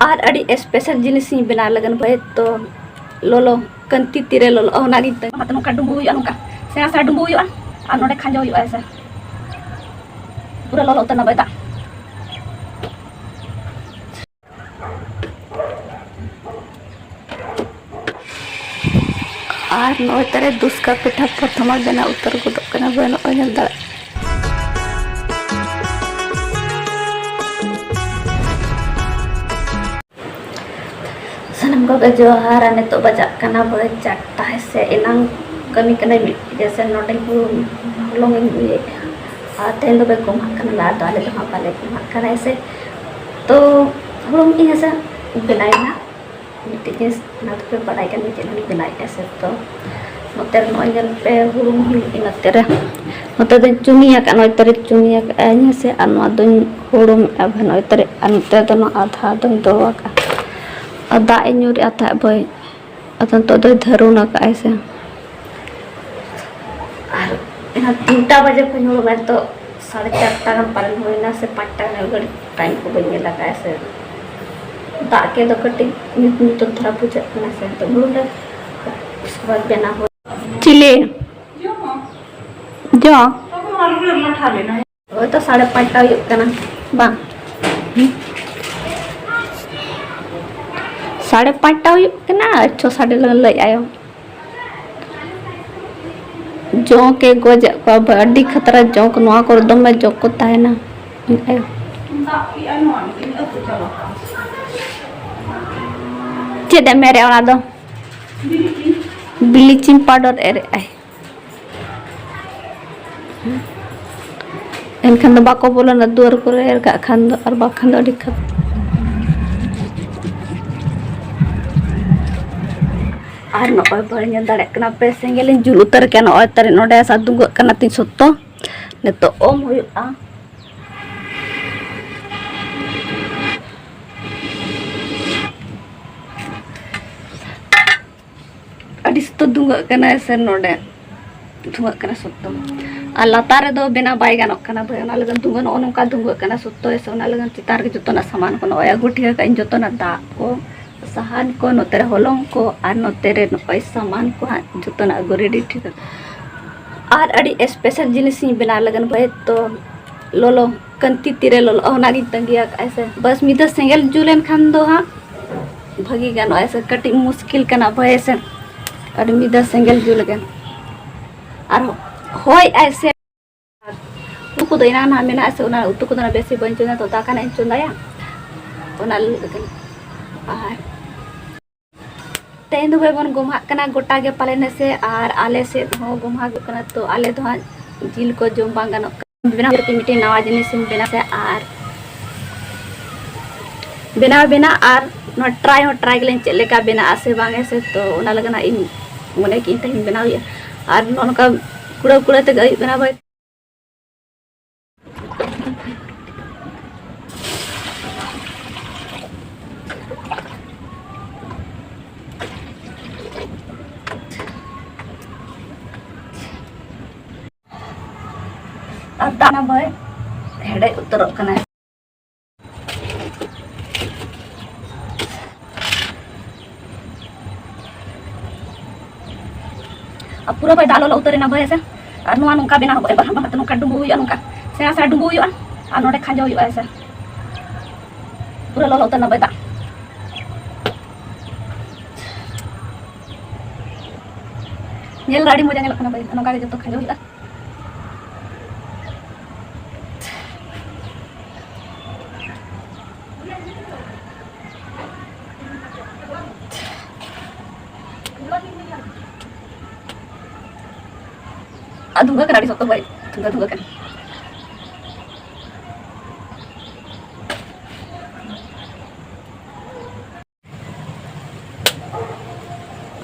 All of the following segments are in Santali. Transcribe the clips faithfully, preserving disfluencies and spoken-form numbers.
ᱟᱨ ᱟᱹᱰᱤ special ᱡᱤᱱᱤᱥ ᱤᱧ ᱵᱮᱱᱟᱣ ᱞᱟᱹᱜᱤᱫ ᱵᱷᱟᱹᱭ, ᱛᱚ ᱞᱚᱞᱚ ᱠᱟᱹᱱᱛᱤ ᱛᱤᱨᱮ ᱞᱚᱞᱚ, ᱚᱱᱟᱜᱤᱧ ᱛᱟᱹᱜᱤ᱾ ᱚᱱᱟᱛᱮ ᱱᱚᱝᱠᱟ ᱰᱩᱸᱵᱩᱜ ᱦᱩᱭᱩᱜᱼᱟ, ᱱᱚᱝᱠᱟ ᱥᱮᱬᱟ ᱥᱮᱬᱟ ᱰᱩᱸᱵᱩᱜ ᱦᱩᱭᱩᱜᱼᱟ ᱟᱨ ᱱᱚᱰᱮ ᱠᱷᱟᱸᱡᱚ ᱦᱩᱭᱩᱜᱼᱟ ᱦᱮᱸ ᱥᱮ᱾ ᱯᱩᱨᱟᱹ ᱞᱚᱞᱚ ᱩᱛᱟᱹᱨ ᱮᱱᱟ ᱵᱷᱟᱹᱭ ᱫᱟᱜ᱾ ᱟᱨ ᱱᱚᱜᱼᱚᱭ ᱛᱟᱨᱮ ᱫᱩᱥᱠᱟ ᱯᱤᱴᱷᱟᱹ ᱯᱨᱚᱛᱷᱚᱢ ᱵᱮᱱᱟᱣ ᱩᱛᱟᱹᱨ ᱜᱚᱫᱚᱜ ᱠᱟᱱᱟ ᱵᱷᱟᱹᱭ, ᱱᱚᱜᱼᱚᱭ ᱧᱮᱞ ᱫᱟᱲᱮᱭᱟᱜ᱾ ᱥᱟᱱᱟᱢ ᱠᱚᱜᱮ ᱡᱚᱦᱟᱨ᱾ ᱟᱨ ᱱᱤᱛᱚᱜ ᱵᱟᱡᱟᱜ ᱠᱟᱱᱟ ᱵᱷᱟᱹᱭ ᱪᱟᱨᱴᱟ ᱦᱮᱸ ᱥᱮ᱾ ᱮᱱᱟᱝ ᱠᱟᱹᱢᱤ ᱠᱟᱱᱟᱭ ᱢᱤᱫ ᱜᱮᱥᱮ, ᱱᱚᱰᱮ ᱦᱩᱲᱩᱝ, ᱦᱚᱞᱚᱝ ᱤᱧ ᱤᱭᱟᱹᱭᱮᱫᱼᱟ᱾ ᱟᱨ ᱛᱮᱦᱮᱧ ᱫᱚ ᱵᱟᱭ ᱠᱚᱢᱟᱜ ᱠᱟᱱᱟ ᱫᱟᱜ ᱫᱚ, ᱟᱞᱮ ᱫᱚ ᱦᱟᱸᱜ ᱵᱟᱞᱮ ᱠᱚᱢᱟᱜ ᱠᱟᱱᱟ ᱦᱮᱸ ᱥᱮ᱾ ᱛᱚ ᱦᱩᱲᱩᱝ ᱤᱧ ᱦᱮᱸ ᱥᱮ, ᱵᱮᱱᱟᱣ ᱮᱱᱟ ᱢᱤᱫᱴᱮᱡ ᱡᱤᱱᱤᱥ, ᱚᱱᱟ ᱫᱚᱯᱮ ᱵᱟᱲᱟᱭ ᱠᱟᱱ ᱜᱮᱭᱟ ᱪᱮᱫ ᱦᱚᱸ ᱵᱮᱱᱟᱣᱮᱫᱼᱟ ᱥᱮ᱾ ᱛᱚ ᱱᱚᱛᱮ ᱨᱮ ᱱᱚᱜᱼᱚᱭ ᱧᱮᱞ ᱯᱮ, ᱦᱩᱲᱩᱝ ᱦᱩᱭᱩᱜ ᱜᱮ ᱱᱚᱛᱮ ᱨᱮ᱾ ᱱᱚᱛᱮ ᱫᱚᱧ ᱪᱩᱱᱤ ᱟᱠᱟᱫᱼᱟ, ᱱᱚᱜᱼᱚᱭ ᱛᱟᱨᱮ ᱪᱩᱱᱤ ᱟᱠᱟᱫᱼᱟᱹᱧ ᱦᱮᱸ ᱥᱮ, ᱟᱨ ᱱᱚᱣᱟ ᱫᱚᱧ ᱦᱩᱲᱩᱝ ᱮᱫᱼᱟ ᱱᱚᱜᱼᱚᱭ ᱛᱟᱨᱮ, ᱟᱨ ᱱᱚᱛᱮ ᱫᱚ ᱱᱚᱣᱟ ᱟᱫᱷᱟ ᱫᱚᱧ ᱫᱚᱦᱚ ᱟᱠᱟᱫᱼᱟ᱾ ᱟᱨ ᱫᱟᱜ ᱮ ᱧᱩᱨᱮᱜᱼᱟ ᱛᱟᱦᱮᱸᱫ ᱵᱷᱟᱹᱭ, ᱟᱫᱚ ᱱᱤᱛᱚᱜ ᱫᱚᱭ ᱫᱷᱟᱹᱨᱩᱱ ᱟᱠᱟᱫᱼᱟᱭ ᱥᱮ᱾ ᱟᱨ ᱮᱱᱟᱝ ᱛᱤᱱᱴᱟ ᱵᱟᱡᱮ ᱠᱷᱚᱱ ᱦᱩᱲᱩᱝ ᱮᱫᱼᱟ, ᱱᱤᱛᱚᱜ ᱥᱟᱲᱮ ᱪᱟᱨᱴᱟ ᱜᱟᱱ ᱯᱟᱨᱚᱢ ᱦᱩᱭᱱᱟ ᱥᱮ ᱯᱟᱸᱪᱴᱟ ᱜᱟᱱ, ᱜᱷᱟᱹᱲᱤᱡ ᱴᱟᱭᱤᱢ ᱠᱚ ᱵᱟᱹᱧ ᱧᱮᱞ ᱟᱠᱟᱫᱼᱟ ᱥᱮ᱾ ᱫᱟᱜ ᱠᱮᱫ ᱫᱚ ᱠᱟᱹᱴᱤᱡ ᱧᱩᱛ ᱧᱩᱛ ᱫᱷᱟᱨᱟ ᱵᱩᱡᱷᱟᱹᱜ ᱠᱟᱱᱟ ᱥᱮ, ᱱᱤᱛᱚᱜ ᱦᱩᱲᱩ ᱞᱮ ᱩᱥᱠᱮ ᱵᱟᱫ ᱵᱮᱱᱟᱣ ᱦᱩᱭ᱾ ᱪᱤᱞᱤ? ᱡᱚ᱾ ᱳᱭ ᱛᱚ ᱥᱟᱲᱮ ᱯᱟᱸᱪᱴᱟ ᱦᱩᱭᱩᱜ ᱠᱟᱱᱟ, ᱵᱟᱝ? ᱥᱟᱲᱮ ᱯᱟᱸᱪᱴᱟ ᱦᱩᱭᱩᱜ ᱠᱟᱱᱟ, ᱪᱷᱚ ᱥᱟᱰᱮ ᱞᱮᱱ ᱞᱟᱹᱭ ᱟᱭᱳ᱾ ᱡᱚᱸᱠ ᱮ ᱜᱚᱡᱮᱫ ᱠᱚᱣᱟ ᱵᱷᱟᱹᱭ, ᱟᱹᱰᱤ ᱠᱷᱟᱛᱨᱟ ᱡᱚᱸᱠ, ᱱᱚᱣᱟ ᱠᱚᱨᱮ ᱫᱚᱢᱮ ᱡᱚᱸᱠ ᱠᱚ ᱛᱟᱦᱮᱱᱟ᱾ ᱪᱮᱫ ᱮᱢ ᱢᱮᱨᱮ ᱚᱱᱟ ᱫᱚ? ᱵᱞᱤᱪᱤᱝ ᱯᱟᱣᱰᱟᱨ ᱮᱨᱮᱜ ᱟᱭ᱾ ᱮᱱᱠᱷᱟᱱ ᱫᱚ ᱵᱟᱠᱚ ᱵᱚᱞᱚᱱᱟ ᱫᱩᱣᱟᱹᱨ ᱠᱚᱨᱮ, ᱮᱨ ᱠᱟᱜ ᱠᱷᱟᱱ ᱫᱚ, ᱟᱨ ᱵᱟᱠᱷᱟᱱ ᱫᱚ ᱟᱹᱰᱤ ᱠᱷᱟᱛ-, ᱟᱨ ᱱᱚᱜᱼᱚᱭ ᱵᱟᱹᱧ ᱧᱮᱞ ᱫᱟᱲᱮᱭᱟᱜ ᱠᱟᱱᱟ, ᱯᱮ ᱥᱮᱸᱜᱮᱞ ᱤᱧ ᱡᱩᱞ ᱩᱛᱟᱹᱨ ᱠᱮᱜᱼᱟ᱾ ᱱᱚᱜᱼᱚᱭ ᱛᱟᱨᱮ ᱱᱚᱰᱮ ᱥᱟᱫᱩᱝᱜᱟᱹᱜ ᱠᱟᱱᱟ ᱛᱤᱧ ᱥᱚᱛᱛᱚ᱾ ᱱᱤᱛᱚᱜ ᱚᱢ ᱦᱩᱭᱩᱜᱼᱟ᱾ ᱟᱹᱰᱤ ᱥᱚᱠᱛᱚ ᱫᱷᱩᱸᱣᱟᱹᱜ ᱠᱟᱱᱟ ᱥᱮ ᱱᱚᱰᱮ, ᱫᱷᱩᱸᱣᱟᱹᱜ ᱠᱟᱱᱟ ᱥᱚᱠᱛᱚ᱾ ᱟᱨ ᱞᱟᱛᱟᱨ ᱨᱮᱫᱚ ᱵᱮᱱᱟᱣ ᱵᱟᱭ ᱜᱟᱱᱚᱜ ᱠᱟᱱᱟ ᱵᱷᱟᱹᱭ, ᱚᱱᱟ ᱞᱟᱹᱜᱤᱫ ᱫᱷᱩᱸᱜᱟᱹ ᱱᱚᱜᱼᱚ ᱱᱚᱝᱠᱟ ᱫᱷᱩᱸᱜᱟᱹᱜ ᱠᱟᱱᱟ ᱥᱚᱠᱛᱚ ᱜᱮ᱾ ᱥᱮ ᱚᱱᱟ ᱞᱟᱹᱜᱤᱫ ᱪᱮᱛᱟᱱ ᱨᱮᱜᱮ ᱡᱚᱛᱚᱱᱟᱜ ᱥᱟᱢᱟᱱ ᱠᱚ ᱱᱚᱜᱼᱚᱭ ᱟᱹᱜᱩ ᱴᱷᱤᱠ ᱟᱠᱟᱫ ᱟᱹᱧ, ᱡᱚᱛᱚᱱᱟᱜ ᱫᱟᱜ ᱠᱚ, ᱥᱟᱦᱟᱱ ᱠᱚ, ᱱᱚᱛᱮ ᱨᱮ ᱦᱚᱞᱚᱝ ᱠᱚ ᱟᱨ ᱱᱚᱛᱮ ᱨᱮ ᱱᱚᱜᱼᱚᱭ ᱥᱟᱢᱟᱱ ᱠᱚ ᱦᱟᱸᱜ ᱡᱚᱛᱚᱱᱟᱜ ᱟᱹᱜᱩ ᱨᱮᱰᱤ ᱴᱷᱤᱠ ᱟᱠᱟᱫᱟ᱾ ᱟᱨ ᱟᱹᱰᱤ ᱥᱯᱮᱥᱟᱞ ᱡᱤᱱᱤᱥ ᱤᱧ ᱵᱮᱱᱟᱣ ᱞᱟᱹᱜᱤᱫ ᱵᱷᱟᱹᱭ, ᱛᱚ ᱞᱚᱞᱚ ᱠᱟᱱᱛᱤ ᱛᱤᱨᱮ ᱞᱚᱞᱚ ᱚᱱᱟᱜᱤᱧ ᱛᱟᱺᱜᱤ ᱟᱠᱟᱫᱼᱟ ᱥᱮ᱾ ᱵᱟᱥ ᱢᱤᱫ ᱫᱷᱟᱣ ᱥᱮᱸᱜᱮᱞ ᱡᱩᱞ ᱮᱱ ᱠᱷᱟᱱ ᱫᱚ ᱦᱟᱸᱜ ᱵᱷᱟᱹᱜᱤ ᱜᱟᱱᱚᱜᱼᱟ ᱥᱮ, ᱠᱟᱹᱴᱤᱡ ᱢᱩᱥᱠᱤᱞ ᱠᱟᱱᱟ ᱵᱷᱟᱹᱭ ᱥᱮ᱾ ᱟᱨ ᱢᱤᱫ ᱫᱷᱟᱣ ᱥᱮᱸᱜᱮᱞ ᱡᱩᱞ ᱞᱟᱹᱜᱤᱫ ᱟᱨ ᱦᱚᱭ ᱟᱭ ᱥᱮ᱾ ᱩᱛᱩ ᱠᱚᱫᱚ ᱮᱱᱟᱝ ᱱᱟᱦᱟᱜ ᱢᱮᱱᱟᱜᱼᱟ ᱥᱮ, ᱚᱱᱟ ᱩᱛᱩ ᱠᱚᱫᱚ ᱱᱟᱦᱟᱜ ᱵᱮᱥᱤ ᱵᱟᱹᱧ ᱪᱚᱸᱫᱟᱭᱟ, ᱛᱚ ᱫᱟᱠᱟ ᱱᱟᱦᱟᱜ ᱤᱧ ᱪᱚᱸᱫᱟᱭᱟ, ᱚᱱᱟ ᱞᱟᱹᱜᱤᱫ ᱛᱮ᱾ ᱟᱨ ᱛᱮᱦᱮᱧ ᱫᱚ ᱵᱷᱟᱹᱭ ᱵᱚᱱ ᱜᱚᱢᱦᱟᱜ ᱠᱟᱱᱟ ᱜᱚᱴᱟ ᱜᱮ ᱯᱟᱞᱮᱱ ᱦᱮᱸ ᱥᱮ, ᱟᱨ ᱟᱞᱮ ᱥᱮᱫ ᱦᱚᱸ ᱜᱚᱢᱦᱟ ᱦᱩᱭᱩᱜ ᱠᱟᱱᱟ, ᱛᱚ ᱟᱞᱮ ᱫᱚ ᱦᱟᱸᱜ ᱡᱤᱞ ᱠᱚ ᱡᱚᱢ ᱵᱟᱝ ᱜᱟᱱᱚᱜ ᱠᱟᱱᱟ᱾ ᱵᱮᱱᱟᱣ ᱠᱟᱛᱮ ᱢᱤᱫᱴᱮᱱ ᱱᱟᱣᱟ ᱡᱤᱱᱤᱥ ᱤᱧ ᱵᱮᱱᱟᱣ ᱥᱮ, ᱟᱨ ᱵᱮᱱᱟᱣ ᱵᱮᱱᱟᱣ ᱟᱨ ᱱᱚᱣᱟ ᱴᱨᱟᱭ ᱦᱚᱸ ᱴᱨᱟᱭ ᱜᱮᱞᱤᱧ ᱪᱮᱫ ᱞᱮᱠᱟ ᱵᱮᱱᱟᱜᱼᱟ ᱥᱮ ᱵᱟᱝ ᱦᱮᱸ ᱥᱮ, ᱛᱚ ᱚᱱᱟ ᱞᱟᱹᱜᱤᱫ ᱦᱟᱸᱜ ᱤᱧ ᱢᱚᱱᱮ ᱠᱮᱫᱟᱹᱧ ᱛᱮᱦᱮᱧ ᱵᱮᱱᱟᱣ ᱦᱩᱭᱩᱜᱼᱟ᱾ ᱟᱨ ᱱᱚᱜᱼᱚ ᱱᱚᱝᱠᱟ ᱠᱩᱲᱟᱹᱣ ᱠᱩᱲᱟᱹᱣ ᱛᱮᱜᱮ ᱟᱹᱭᱩᱵ ᱵᱮᱱᱟᱣ ᱵᱷᱟᱹᱭ᱾ ᱟᱨ ᱫᱟᱜ ᱱᱟ ᱵᱷᱟᱹᱭ, ᱦᱮᱰᱮᱡ ᱩᱛᱟᱹᱨᱚᱜ ᱠᱟᱱᱟ᱾ ᱟᱨ ᱯᱩᱨᱟᱹ ᱵᱷᱟᱹᱭ ᱫᱟᱜ ᱞᱚᱞᱚ ᱩᱛᱟᱹᱨ ᱮᱱᱟ ᱵᱷᱟᱹᱭ ᱦᱮᱸ ᱥᱮ᱾ ᱟᱨ ᱱᱚᱣᱟ ᱱᱚᱝᱠᱟ ᱵᱮᱱᱟᱣ ᱦᱩᱭᱩᱜᱼᱟ, ᱮᱵᱟᱨ ᱦᱟᱸᱜ ᱱᱚᱝᱠᱟ ᱰᱩᱸᱵᱩᱜ ᱦᱩᱭᱩᱜᱼᱟ, ᱱᱚᱝᱠᱟ ᱥᱮᱬᱟ ᱥᱮᱬᱟ ᱰᱩᱸᱵᱩᱜ ᱦᱩᱭᱩᱜᱼᱟ᱾ ᱟᱨ ᱱᱚᱰᱮ ᱠᱷᱟᱸᱡᱚ ᱦᱩᱭᱩᱜᱼᱟ ᱦᱮᱸ ᱥᱮ᱾ ᱯᱩᱨᱟᱹ ᱞᱚᱞᱚ ᱩᱛᱟᱹᱨ ᱮᱱᱟ ᱵᱷᱟᱹᱭ ᱫᱟᱜ᱾ ᱧᱮᱞ ᱨᱮ ᱟᱹᱰᱤ ᱢᱚᱡᱟ ᱧᱮᱞᱚᱜ ᱠᱟᱱᱟ ᱵᱷᱟᱹᱭ, ᱱᱚᱝᱠᱟ ᱜᱮ ᱡᱚᱛᱚ ᱠᱷᱟᱸᱡᱚ ᱦᱩᱭᱩᱜᱼᱟ᱾ ᱟᱨ ᱫᱷᱩᱸᱜᱟᱹ ᱠᱟᱱᱟ ᱟᱹᱰᱤ ᱥᱚᱠᱛᱚ ᱵᱷᱟᱹᱭ, ᱫᱷᱩᱸᱜᱟᱹ ᱫᱷᱩᱸᱜᱟᱹ ᱠᱟᱱᱟ᱾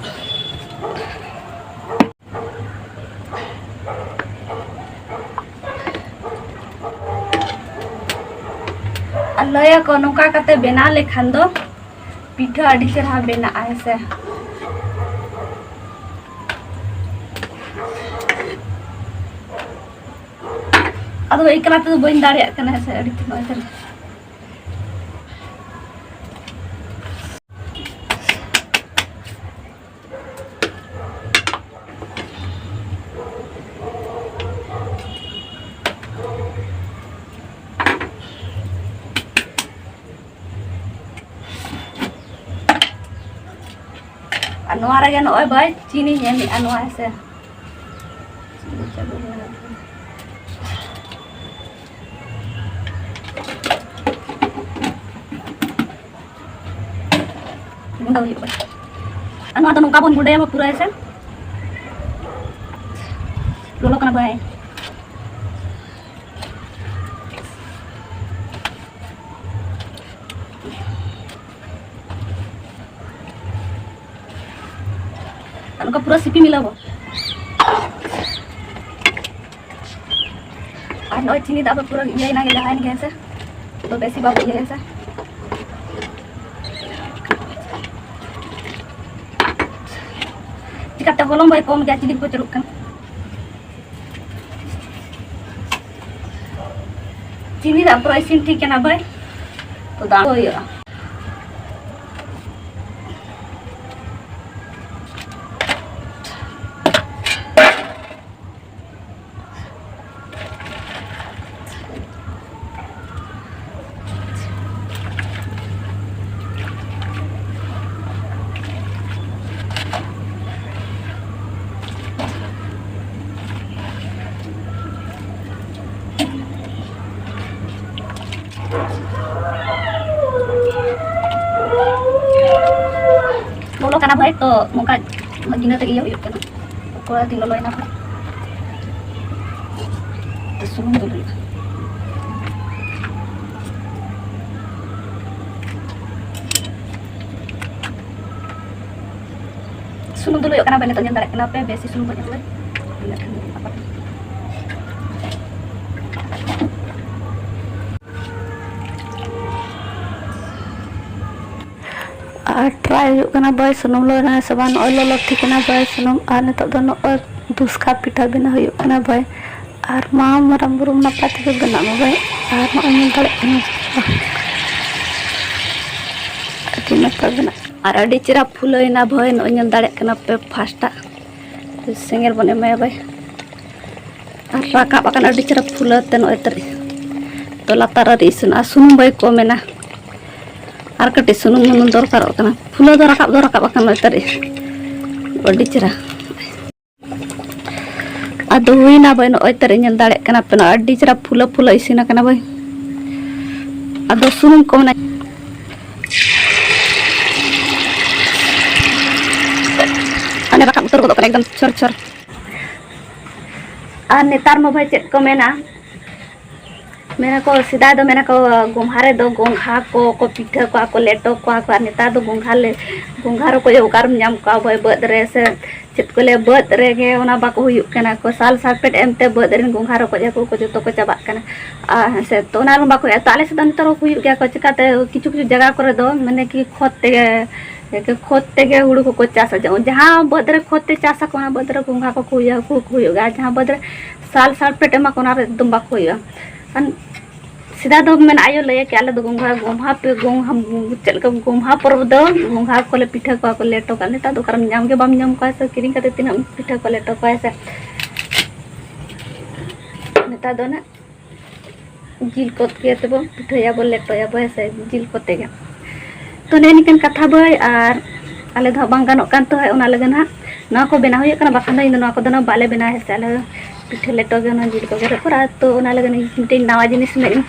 ᱟᱨ ᱞᱟᱹᱭᱟᱠᱚ ᱱᱚᱝᱠᱟ ᱠᱟᱛᱮ ᱵᱮᱱᱟᱣ ᱞᱮᱠᱷᱟᱱ ᱫᱚ ᱯᱤᱴᱷᱟᱹ ᱟᱹᱰᱤ ᱪᱮᱦᱨᱟ ᱵᱮᱱᱟᱜᱼᱟ, ᱦᱮᱸ ᱥᱮ᱾ ᱟᱫᱚ ᱮᱠᱞᱟ ᱛᱮᱫᱚ ᱵᱟᱹᱧ ᱫᱟᱲᱮᱭᱟᱜ ᱠᱟᱱᱟ, ᱦᱮᱸ ᱥᱮ, ᱟᱹᱰᱤ ᱛᱮᱫ ᱱᱚᱜᱼᱚᱭ ᱛᱟᱦᱞᱮ᱾ ᱟᱨ ᱱᱚᱣᱟ ᱨᱮᱜᱮ ᱱᱚᱜᱼᱚᱭ ᱵᱟᱭ ᱪᱤᱱᱤᱧ ᱮᱢᱮᱜᱼᱟ, ᱱᱚᱣᱟ ᱦᱮᱸᱥᱮ᱾ ᱪᱤᱱᱤ ᱪᱟᱹᱞᱩ ᱢᱮᱱᱟᱜᱼᱟ᱾ ᱜᱩᱸᱰᱟᱹ ᱦᱩᱭᱩᱜᱼᱟ᱾ ᱟᱨ ᱱᱚᱣᱟ ᱫᱚ ᱱᱚᱝᱠᱟ ᱵᱚᱱ ᱜᱩᱸᱰᱟᱹᱭᱟ ᱯᱩᱨᱟᱹ ᱦᱮᱸᱥᱮ᱾ ᱞᱚᱞᱚ ᱠᱟᱱᱟ ᱵᱟᱭ᱾ ᱟᱨ ᱱᱚᱝᱠᱟ ᱯᱩᱨᱟᱹ ᱥᱤᱯᱤ ᱢᱤᱞᱟᱹᱣ ᱵᱚ᱾ ᱟᱨ ᱱᱚᱜᱼᱚᱭ ᱪᱤᱱᱤ ᱫᱟᱜ ᱫᱚ ᱯᱩᱨᱟᱹ ᱤᱭᱟᱹᱭᱮᱱᱟ ᱜᱮ, ᱞᱟᱦᱟᱭᱮᱱ ᱜᱮ ᱦᱮᱸᱥᱮ᱾ ᱛᱚ ᱵᱮᱥᱤ ᱵᱟᱵᱚ ᱤᱭᱟᱹᱭᱟ ᱦᱮᱸᱥᱮ᱾ ᱪᱤᱠᱟᱹᱛᱮ ᱦᱚᱞᱚᱝ ᱵᱟᱭ ᱠᱚᱢ ᱜᱮᱭᱟ, ᱪᱤᱱᱤ ᱠᱚ ᱪᱚᱨᱚᱜ ᱠᱟᱱᱟ᱾ ᱪᱤᱱᱤ ᱫᱟᱜ ᱯᱩᱨᱟᱹ ᱤᱥᱤᱱ ᱴᱷᱤᱠ ᱮᱱᱟ ᱵᱷᱟᱹᱭ, ᱛᱚ ᱫᱟᱜ ᱠᱚ ᱦᱩᱭᱩᱜᱼᱟ᱾ ᱞᱚᱞᱚ ᱠᱟᱱᱟ ᱵᱷᱟᱹᱭ, ᱛᱚ ᱱᱚᱝᱠᱟ ᱜᱤᱱᱟᱹ ᱛᱮ ᱤᱭᱟᱹ ᱦᱩᱭᱩᱜ ᱠᱟᱱᱟ᱾ ᱯᱚᱠᱚᱲᱟ ᱛᱤᱧ ᱞᱚᱞᱚᱭᱮᱱᱟ ᱵᱷᱟᱹᱭ, ᱛᱚ ᱥᱩᱱᱩᱢ ᱫᱩᱞ ᱦᱩᱭᱩᱜᱼᱟ᱾ ᱥᱩᱱᱩᱢ ᱫᱩᱞ ᱦᱩᱭᱩᱜ ᱠᱟᱱᱟ ᱵᱷᱟᱹᱭ, ᱱᱤᱛᱚᱜ ᱧᱮᱞ ᱫᱟᱲᱮᱭᱟᱜ ᱠᱟᱱᱟ ᱯᱮ, ᱵᱮᱥᱤ ᱥᱩᱱᱩᱢ ᱠᱚ ᱧᱮᱞ ᱞᱮ᱾ ᱟᱨ ᱴᱨᱟᱭ ᱦᱩᱭᱩᱜ ᱠᱟᱱᱟ ᱵᱷᱟᱹᱭ, ᱥᱩᱱᱩᱢ ᱞᱚᱞᱚᱭᱮᱱᱟ ᱥᱮ ᱵᱟᱝ? ᱱᱚᱜᱼᱚᱭ ᱞᱚᱞᱚ ᱴᱷᱤᱠ ᱮᱱᱟ ᱵᱷᱟᱹᱭ ᱥᱩᱱᱩᱢ᱾ ᱟᱨ ᱱᱤᱛᱚᱜ ᱫᱚ ᱱᱚᱜᱼᱚᱭ ᱫᱷᱩᱥᱠᱟ ᱯᱤᱴᱷᱟᱹ ᱵᱮᱱᱟᱣ ᱦᱩᱭᱩᱜ ᱠᱟᱱᱟ ᱵᱷᱟᱹᱭ᱾ ᱟᱨ ᱢᱟ ᱢᱟᱨᱟᱝ ᱵᱩᱨᱩ ᱱᱟᱯᱟᱭ ᱛᱮᱜᱮ ᱵᱮᱱᱟᱜ ᱢᱟ ᱵᱷᱟᱹᱭ᱾ ᱟᱨ ᱱᱚᱜᱼᱚᱭ ᱧᱮᱞ ᱫᱟᱲᱮᱭᱟᱜ ᱠᱟᱱᱟ, ᱟᱹᱰᱤ ᱱᱟᱯᱟᱭ ᱵᱮᱱᱟᱜ᱾ ᱟᱨ ᱟᱹᱰᱤ ᱪᱮᱦᱨᱟ ᱯᱷᱩᱞᱟᱹᱭᱮᱱᱟ ᱵᱷᱟᱹᱭ, ᱱᱚᱜᱼᱚᱭ ᱧᱮᱞ ᱫᱟᱲᱮᱭᱟᱜ ᱠᱟᱱᱟ ᱯᱮ ᱯᱷᱟᱥᱴᱟᱜ᱾ ᱥᱮᱸᱜᱮᱞ ᱵᱚᱱ ᱮᱢᱟᱭᱟ ᱵᱷᱟᱹᱭ᱾ ᱟᱨ ᱨᱟᱠᱟᱵ ᱟᱠᱟᱱᱟ ᱟᱹᱰᱤ ᱪᱮᱦᱨᱟ ᱯᱷᱩᱞᱟᱹᱣ ᱛᱮ ᱱᱚᱜᱼᱚᱭ ᱛᱟᱹᱨᱤ᱾ ᱛᱚ ᱞᱟᱛᱟᱨ ᱨᱮ ᱤᱥᱤᱱᱚᱜᱼᱟ, ᱥᱩᱱᱩᱢ ᱵᱷᱟᱹᱭ ᱠᱚᱢ ᱮᱱᱟ᱾ ᱟᱨ ᱠᱟᱹᱴᱤᱡ ᱥᱩᱱᱩᱢ ᱢᱩᱱᱩᱢ ᱫᱚᱨᱠᱟᱨᱚᱜ ᱠᱟᱱᱟ᱾ ᱯᱷᱩᱞᱟᱹᱣ ᱫᱚ ᱨᱟᱠᱟᱵ ᱫᱚ ᱨᱟᱠᱟᱵ ᱟᱠᱟᱱᱟ ᱱᱚᱜᱼᱚᱭ ᱛᱟᱹᱨᱤ᱾ ᱟᱹᱰᱤ ᱪᱮᱦᱨᱟ᱾ ᱟᱫᱚ ᱦᱩᱭᱱᱟ ᱵᱷᱟᱹᱭ ᱱᱚᱜᱼᱚᱭ ᱛᱟᱹᱨᱤ, ᱧᱮᱞ ᱫᱟᱲᱮᱭᱟᱜ ᱠᱟᱱᱟ ᱯᱮ, ᱱᱚᱜᱼᱚᱭ ᱟᱹᱰᱤ ᱪᱮᱦᱨᱟ ᱯᱷᱩᱞᱟᱹ ᱯᱷᱩᱞᱟᱹ ᱤᱥᱤᱱ ᱟᱠᱟᱱᱟ ᱵᱷᱟᱹᱭ᱾ ᱟᱫᱚ ᱥᱩᱱᱩᱢ ᱠᱚᱢ ᱮᱱᱟ᱾ ᱟᱨ ᱨᱟᱠᱟᱵ ᱩᱛᱟᱹᱨ ᱜᱚᱫᱚᱜ ᱠᱟᱱᱟ ᱮᱠᱫᱚᱢ ᱪᱷᱚᱨ ᱪᱷᱚᱨ᱾ ᱟᱨ ᱱᱮᱛᱟᱨ ᱢᱟ ᱵᱷᱟᱹᱭ ᱪᱮᱫ ᱠᱚ ᱢᱮᱱᱟ, ᱢᱮᱱᱟᱠᱚ ᱥᱮᱫᱟᱭ ᱫᱚ ᱢᱮᱱᱟᱠᱚ ᱜᱚᱢᱦᱟ ᱨᱮᱫᱚ ᱜᱚᱝᱜᱷᱟ ᱠᱚ ᱠᱚ ᱯᱤᱴᱷᱟᱹ ᱠᱚᱣᱟ ᱠᱚ, ᱞᱮᱴᱚ ᱠᱚᱣᱟ ᱠᱚ, ᱟᱨ ᱱᱮᱛᱟᱨ ᱫᱚ ᱜᱚᱝᱜᱷᱟ ᱞᱮ ᱜᱚᱝᱜᱷᱟ ᱨᱚᱠᱚᱡ ᱚᱠᱟᱨᱮᱢ ᱧᱟᱢ ᱠᱚᱣᱟ ᱵᱷᱟᱹᱭ, ᱵᱟᱹᱫᱽ ᱨᱮ ᱥᱮ ᱪᱮᱫ ᱠᱚ ᱞᱟᱹᱭᱟ, ᱵᱟᱹᱫᱽ ᱨᱮᱜᱮ ᱚᱱᱟ ᱵᱟᱠᱚ ᱦᱩᱭᱩᱜ ᱠᱟᱱᱟ ᱠᱚ᱾ ᱥᱟᱞ ᱥᱟᱞᱯᱷᱮᱴ ᱮᱢᱛᱮ ᱵᱟᱹᱫᱽ ᱨᱮᱱ ᱜᱚᱝᱜᱷᱟ ᱨᱚᱠᱚᱡ ᱦᱟᱹᱠᱩ ᱠᱚ ᱡᱚᱛᱚ ᱠᱚ ᱪᱟᱵᱟᱜ ᱠᱟᱱᱟ᱾ ᱟᱨ ᱦᱮᱸ ᱥᱮ, ᱛᱚ ᱚᱱᱟ ᱨᱮᱦᱚᱸ ᱵᱟᱠᱚ ᱦᱩᱭᱩᱜᱼᱟ᱾ ᱛᱚ ᱟᱞᱮ ᱥᱮᱫ ᱫᱚ ᱱᱮᱛᱟᱨ ᱦᱚᱸ ᱦᱩᱭᱩᱜ ᱜᱮᱭᱟ ᱠᱚ, ᱪᱤᱠᱟᱹᱛᱮ ᱠᱤᱪᱷᱩ ᱠᱤᱪᱷᱩ ᱡᱟᱭᱜᱟ ᱠᱚᱨᱮ ᱫᱚ ᱢᱟᱱᱮ ᱠᱤ ᱠᱷᱚᱛ ᱛᱮᱜᱮ ᱠᱷᱚᱛ ᱛᱮᱜᱮ ᱦᱩᱲᱩ ᱠᱚᱠᱚ ᱪᱟᱥᱟ᱾ ᱡᱮ-, ᱡᱟᱦᱟᱸ ᱵᱟᱹᱫᱽ ᱨᱮ ᱠᱷᱚᱛ ᱛᱮ ᱪᱟᱥ ᱟᱠᱚ, ᱚᱱᱟ ᱵᱟᱹᱫᱽ ᱨᱮ ᱜᱚᱝᱜᱷᱟ ᱠᱚᱠᱚ ᱦᱩᱭᱩᱜᱼᱟ, ᱦᱟᱹᱠᱩ ᱠᱚᱠᱚ ᱦᱩᱭᱩᱜᱼᱟ᱾ ᱟᱨ ᱡᱟᱦᱟᱸ ᱵᱟᱹᱫᱽ ᱨᱮ ᱥᱟᱞ ᱥᱟᱞᱯᱷᱮᱴ ᱮᱢᱟ ᱠᱚ, ᱚᱱᱟ ᱨᱮ ᱮᱠᱫᱚᱢ ᱵᱟᱠᱚ ᱦᱩᱭᱩᱜᱼᱟ᱾ ᱟᱨ ᱥᱮᱫᱟᱭ ᱫᱚ ᱢᱮᱱᱟ ᱟᱭᱳ ᱞᱟᱹᱭᱟ ᱠᱤ, ᱟᱞᱮ ᱫᱚ ᱜᱚᱝᱜᱷᱟ, ᱜᱚᱢᱦᱟ ᱯᱮ, ᱜᱚᱢᱦᱟ, ᱪᱮᱫ ᱞᱮᱠᱟ ᱜᱚᱢᱦᱟ ᱯᱚᱨᱚᱵᱽ ᱫᱚ ᱜᱚᱝᱜᱷᱟ ᱠᱚᱞᱮ ᱯᱤᱴᱷᱟᱹ ᱠᱚᱣᱟ ᱠᱚ, ᱞᱮᱴᱚ ᱠᱚᱣᱟ᱾ ᱱᱮᱛᱟᱨ ᱫᱚ ᱚᱠᱟᱨᱮᱢ ᱧᱟᱢ ᱜᱮ ᱵᱟᱢ ᱧᱟᱢ ᱠᱚᱣᱟ ᱥᱮ, ᱠᱤᱨᱤᱧ ᱠᱟᱛᱮ ᱛᱤᱱᱟᱹᱜ ᱮᱢ ᱯᱤᱴᱷᱟᱹ ᱠᱚᱣᱟ, ᱞᱮᱴᱚ ᱠᱚᱣᱟ ᱥᱮ᱾ ᱱᱮᱛᱟᱨ ᱫᱚ ᱚᱱᱟ ᱡᱤᱞ ᱠᱚᱛᱮ ᱜᱮ ᱛᱮᱵᱚ ᱯᱤᱴᱷᱟᱹᱭᱟᱵᱚ, ᱞᱮᱴᱚᱭᱟᱵᱚ, ᱦᱮᱸ ᱥᱮ, ᱡᱤᱞ ᱠᱚᱛᱮ ᱜᱮ᱾ ᱛᱚ ᱱᱮᱜᱼᱮ ᱱᱤᱝᱠᱟᱹᱱ ᱠᱟᱛᱷᱟ ᱵᱷᱟᱹᱭ, ᱟᱨ ᱟᱞᱮ ᱫᱚ ᱦᱟᱸᱜ ᱵᱟᱝ ᱜᱟᱱᱚᱜ ᱠᱟᱱ ᱛᱮ ᱦᱟᱸᱜ ᱚᱱᱟ ᱞᱟᱹᱜᱤᱫ ᱦᱟᱸᱜ ᱱᱚᱣᱟ ᱠᱚ ᱵᱮᱱᱟᱣ ᱦᱩᱭᱩᱜ ᱠᱟᱱᱟ, ᱵᱟᱠᱷᱟᱱ ᱫᱚ ᱤᱧ ᱫᱚ ᱱᱚᱣᱟ ᱠᱚᱫᱚ ᱱᱟᱜ ᱵᱟᱞᱮ ᱵᱮᱱᱟᱣᱟ, ᱦᱮᱸ ᱥᱮ᱾ ᱟᱞᱮ ᱫᱚ ᱯᱤᱴᱷᱟᱹ ᱞᱮᱴᱚ ᱜᱮ, ᱚᱱᱟ ᱡᱤᱞ ᱠᱚᱜᱮ ᱞᱮ ᱠᱚᱨᱟᱣᱟ᱾ ᱛᱚ ᱚᱱᱟ ᱞᱟᱹᱜᱤᱫ ᱤᱧ ᱢᱤᱫᱴᱮᱱ ᱱᱟᱣᱟ ᱡᱤᱱᱤᱥ ᱢᱮᱫ ᱤᱧ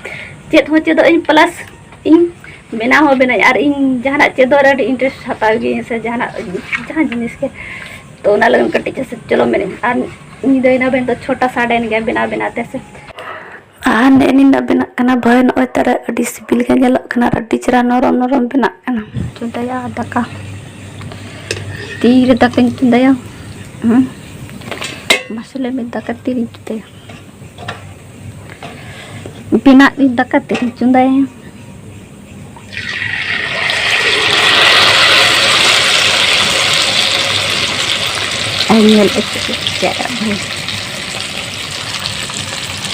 ᱪᱮᱫ ᱦᱚᱸ ᱪᱮᱫᱚᱜ ᱤᱧ, plus ᱤᱧ ᱵᱮᱱᱟᱣ ᱦᱚᱸ ᱵᱮᱱᱟᱣ, ᱟᱨ ᱤᱧ ᱡᱟᱦᱟᱱᱟᱜ ᱪᱮᱫᱚᱜ ᱨᱮ ᱟᱹᱰᱤ interest ᱦᱟᱛᱟᱣ ᱜᱤᱭᱟᱹᱧ ᱥᱮ, ᱡᱟᱦᱟᱱᱟᱜ, ᱡᱟᱦᱟᱸ ᱡᱤᱱᱤᱥ ᱜᱮ᱾ ᱛᱚ ᱚᱱᱟ ᱞᱟᱹᱜᱤᱫ ᱠᱟᱹᱴᱤᱡ ᱪᱮᱥᱴᱟ ᱪᱚᱞᱚ ᱢᱮᱱᱮᱫ, ᱟᱨ ᱧᱤᱫᱟᱹᱭᱮᱱᱟ ᱵᱮᱱ ᱛᱚ ᱪᱷᱚᱴᱟ ᱥᱟᱰᱮᱭᱮᱱ ᱜᱮᱭᱟ ᱵᱮᱱᱟᱣ ᱵᱮᱱᱟᱣ ᱛᱮ ᱥᱮ᱾ ᱟᱨ ᱱᱮᱜᱼᱮ ᱱᱤᱱᱟᱹᱜ ᱵᱮᱱᱟᱜ ᱠᱟᱱᱟ ᱵᱷᱟᱹᱭ, ᱱᱚᱜᱼᱚᱭ ᱛᱟᱨᱟ ᱟᱹᱰᱤ ᱥᱤᱵᱤᱞ ᱜᱮ ᱧᱮᱞᱚᱜ ᱠᱟᱱᱟ ᱟᱨ ᱟᱹᱰᱤ ᱪᱮᱦᱨᱟ ᱱᱚᱨᱚᱢ ᱱᱚᱨᱚᱢ ᱵᱮᱱᱟᱜ ᱠᱟᱱᱟ᱾ ᱪᱚᱸᱫᱟᱭᱟ ᱫᱟᱠᱟ, ᱛᱤᱨᱮ ᱫᱟᱠᱟᱧ ᱪᱚᱸᱫᱟᱭᱟ᱾ ᱦᱩᱸ᱾ ᱢᱟᱥᱮ ᱞᱟᱹᱭ ᱢᱮ, ᱫᱟᱠᱟ ᱛᱤᱨᱮᱧ ᱪᱚᱸᱫᱟᱭᱟ? ᱵᱮᱱᱟᱜ ᱤᱧ ᱫᱟᱠᱟ ᱛᱤᱨᱮᱧ ᱪᱚᱸᱫᱟᱭᱟ? ᱟᱨ ᱧᱮᱞ ᱯᱮ ᱪᱮᱫ ᱠᱚ ᱪᱤᱠᱟᱹᱜᱼᱟ ᱵᱷᱟᱹᱭ᱾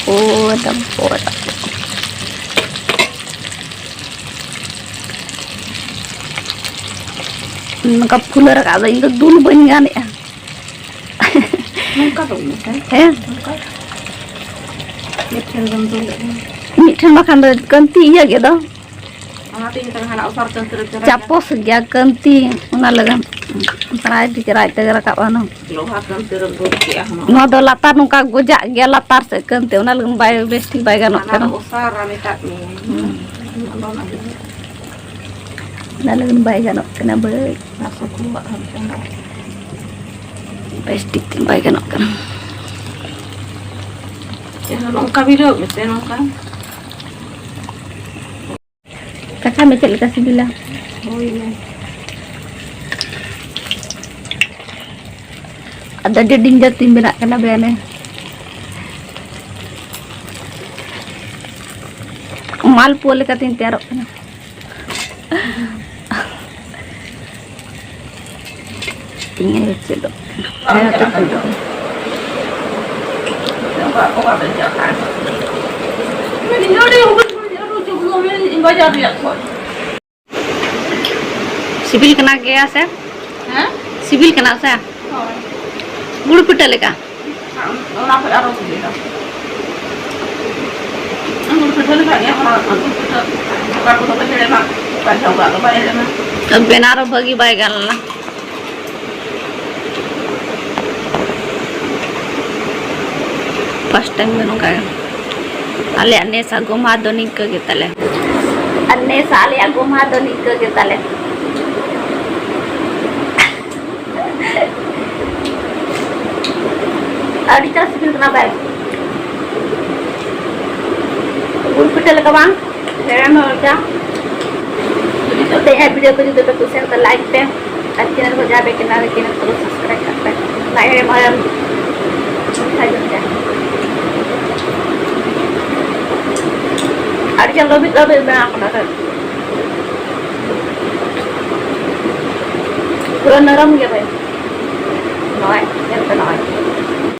ᱯᱚᱨ ᱯᱚᱨ ᱱᱚᱝᱠᱟ ᱯᱷᱩᱞᱟᱹ ᱨᱟᱠᱟᱵ ᱫᱚ ᱤᱧ ᱫᱚ ᱫᱩᱞ ᱵᱟᱹᱧ ᱜᱟᱱᱮᱜᱼᱟ᱾ ᱱᱚᱝᱠᱟ ᱫᱚ ᱢᱤᱫᱴᱮᱱ᱾ ᱦᱮᱸ᱾ ᱱᱚᱝᱠᱟ᱾ ᱢᱤᱫᱴᱷᱮᱱ ᱫᱚᱢ ᱫᱩᱞ ᱞᱮᱫᱟ᱾ ᱢᱤᱫᱴᱷᱮᱱ ᱵᱟᱠᱷᱟᱱ ᱫᱚ ᱠᱟᱹᱱᱛᱤ ᱤᱭᱟᱹ ᱜᱮ ᱫᱚ᱾ ᱚᱱᱟᱛᱮ ᱤᱧ ᱫᱚ ᱦᱟᱱᱟ ᱚᱥᱟᱨ ᱠᱟᱹᱱᱛᱤ ᱨᱮ ᱪᱚᱨᱟ ᱪᱟᱯᱚᱥ ᱜᱮᱭᱟ ᱠᱟᱹᱱᱛᱤ, ᱚᱱᱟ ᱞᱟᱹᱜᱤᱫ ᱯᱨᱟᱭ ᱛᱮᱜᱮ ᱨᱟᱡ ᱛᱮᱜᱮ ᱨᱟᱠᱟᱵᱼᱟ ᱱᱚ᱾ ᱞᱳᱦᱟ ᱠᱟᱹᱱᱛᱤ ᱨᱮᱢ ᱫᱩᱞ ᱠᱮᱜᱼᱟ ᱦᱩᱱᱟᱹᱝ᱾ ᱱᱚᱣᱟ ᱫᱚ ᱞᱟᱛᱟᱨ ᱱᱚᱝᱠᱟ ᱜᱚᱡᱟᱜ ᱜᱮᱭᱟ, ᱞᱟᱛᱟᱨ ᱥᱮᱫ ᱠᱟᱹᱱᱛᱤ, ᱚᱱᱟ ᱞᱟᱹᱜᱤᱫ ᱵᱟᱭ, ᱵᱮᱥ ᱴᱷᱤᱠ ᱵᱟᱭ ᱜᱟᱱᱚᱜ ᱦᱟᱱᱟ ᱠᱟᱱᱟ᱾ ᱫᱚ ᱚᱥᱟᱨ ᱨᱟ ᱢᱮᱛᱟᱜ ᱢᱮ᱾ ᱦᱩᱸ᱾ ᱚᱱᱟ ᱞᱟᱹᱜᱤᱫ ᱵᱟᱭ ᱜᱟᱱᱚᱜ ᱠᱟᱱᱟ ᱵᱟᱹᱭ᱾ ᱟᱨ ᱥᱩᱠᱨᱩᱣᱟᱜ ᱦᱚᱸ ᱢᱤᱫᱴᱟᱝ ᱵᱮᱥ ᱴᱷᱤᱠ ᱛᱮ ᱵᱟᱭ ᱜᱟᱱᱚᱜ ᱠᱟᱱᱟ᱾ ᱪᱮᱫ ᱦᱚᱸ ᱱᱚᱝᱠᱟ ᱵᱷᱤᱲᱟᱹᱣ ᱢᱮᱥᱮ ᱱᱚᱝᱠᱟ᱾ ᱠᱟᱛᱷᱟ ᱢᱮ ᱪᱮᱫ ᱞᱮᱠᱟ ᱥᱤᱵᱤᱞᱟ? ᱦᱳᱭ ᱢᱮ᱾ ᱟᱫᱚ ᱟᱹᱰᱤ danger ᱛᱤᱧ ᱵᱮᱱᱟᱜ ᱠᱟᱱᱟ ᱵᱮᱭᱟᱱᱮ᱾ ᱢᱟᱞᱯᱩᱣᱟᱹ ᱞᱮᱠᱟᱛᱤᱧ ᱛᱮᱭᱟᱨᱚᱜ ᱠᱟᱱᱟ᱾ ᱤᱧ ᱟᱭᱳ ᱪᱮᱫᱚᱜ ᱠᱟᱱᱟ᱾ ᱦᱮᱸ, ᱪᱮᱫ ᱠᱚ ᱪᱮᱫᱚᱜ ᱠᱟᱱᱟ? ᱥᱤᱵᱤᱞ ᱠᱟᱱᱟ ᱜᱮᱭᱟ ᱥᱮ? ᱦᱮᱸ? ᱥᱤᱵᱤᱞ ᱠᱟᱱᱟ ᱥᱮ? ᱦᱳᱭ᱾ ᱜᱩᱲ ᱯᱤᱴᱷᱟᱹ ᱞᱮᱠᱟ? ᱚᱱᱟ ᱠᱷᱚᱡ ᱟᱨᱚ ᱥᱤᱵᱤᱞᱟ᱾ ᱜᱩᱲ ᱯᱤᱴᱷᱟᱹ ᱞᱮᱠᱟ ᱜᱮ, ᱚᱱᱟ ᱜᱩᱲ ᱯᱤᱴᱷᱟᱹ ᱚᱠᱟ ᱠᱚᱫᱚ ᱠᱚ ᱦᱮᱲᱮᱢᱟ, ᱚᱠᱟ ᱡᱚᱦᱚᱜ ᱫᱚ ᱵᱟᱭ ᱦᱮᱲᱮᱢᱟ᱾ ᱵᱮᱱᱟᱣ ᱨᱮ ᱵᱷᱟᱹᱜᱤ ᱵᱟᱭ ᱜᱟᱱ ᱞᱮᱱᱟ᱾ First time ᱜᱮ ᱱᱚᱝᱠᱟ ᱜᱮ᱾ ᱟᱞᱮᱭᱟᱜ ᱱᱮᱥᱟᱜ ᱜᱚᱢᱦᱟ ᱫᱚ ᱱᱤᱝᱠᱟᱹ ᱜᱮ ᱛᱟᱞᱮ᱾ ᱟᱨ ᱱᱮᱥᱟᱜ ᱟᱞᱮᱭᱟᱜ ᱜᱚᱢᱦᱟ ᱫᱚ ᱱᱤᱝᱠᱟᱹ ᱜᱮ ᱛᱟᱞᱮ᱾ ᱟᱹᱰᱤ ᱪᱟᱥ ᱥᱤᱵᱤᱞ ᱠᱟᱱᱟ ᱵᱟᱭ᱾ ᱜᱩᱲ ᱯᱤᱴᱷᱟᱹ ᱞᱮᱠᱟ ᱵᱟᱝ? ᱦᱮᱲᱮᱢ ᱦᱚᱸ ᱞᱮᱠᱟ᱾ ᱛᱮᱦᱮᱧᱟᱜ video ᱠᱚ ᱡᱩᱫᱤ ᱯᱮ ᱠᱩᱥᱤᱭᱟᱜ ᱠᱷᱟᱱ like ᱯᱮ᱾ ᱟᱨ channel ᱠᱚ ᱡᱟᱦᱟᱸ ᱯᱮ ᱠᱮᱱᱟᱞ ᱨᱮ channel ᱠᱚ subscribe ᱠᱟᱜ ᱯᱮ᱾ ᱞᱟᱡ ᱦᱮᱲᱮᱢ ᱦᱮᱲᱮᱢ ᱠᱷᱟᱡ ᱡᱚᱢ ᱯᱮ᱾ ᱟᱹᱰᱤ ᱪᱟᱸᱫᱚ ᱵᱷᱤᱛᱨᱤ ᱨᱮ ᱵᱮᱱᱟᱣ ᱠᱟᱱᱟ ᱥᱮ? ᱯᱩᱨᱟᱹ ᱱᱚᱨᱚᱢ ᱜᱮᱭᱟ ᱵᱷᱟᱭ᱾